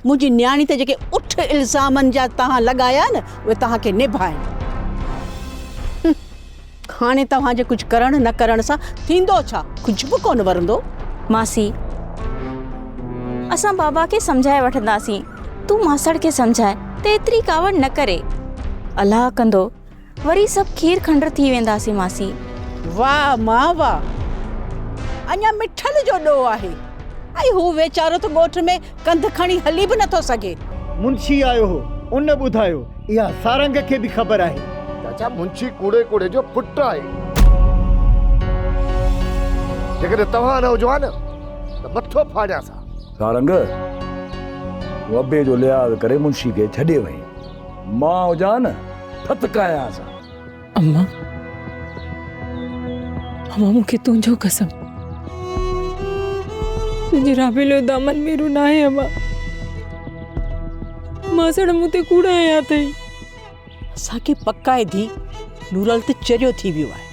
منهنجي نياڻي تي جيڪي اٺ الزامن جا توهان لڳايا نه، اهي توهان کي نڀائن. هن، هاڻي توهان جي ڪجهه ڪرڻ نه ڪرڻ سان ٿيندو ڇا؟ ڪجهه به ڪونه ورندو. ماسي، اسان بابا کي سمجهائي وٺنداسين. تون ماسڙ کي سمجهاء ته ايتري ڪاوڙ نه ڪري. الله ڪندو وري سڀ کير کنڊ ٿي وينداسين ماسي. واهه مان واهه. اڃا مٺل جو ڏوهه آهي ۽ هو ويچارو ته ڳوٺ ۾ ڪنڌ کڻي هلي به نٿو سگهي. منشي آيو هو، ان ٻڌايو. اها سارنگ کي به خبر آهي. چاچا منشي ڪوڙي ڪوڙي جو پٽ آهي. جيڪڏهن توهان نه هجو ها نه ته مٿو ڦاڙيانس ها. سارنگ، تون ابي جو لحاظ ڪري منشي کي ڇڏي وئين. مان هجان نه ڦٿڪايانس ها. اما، اما مون کي تنهنجو قسم، تنهنجي رابيل جو دامن ميرو ناهي اما. ماسڙ مون تي ڪوڙ هنيا اٿئي. اسان کي پڪ آهي ڌي، نورل ته چريو ٿي ويو آهي.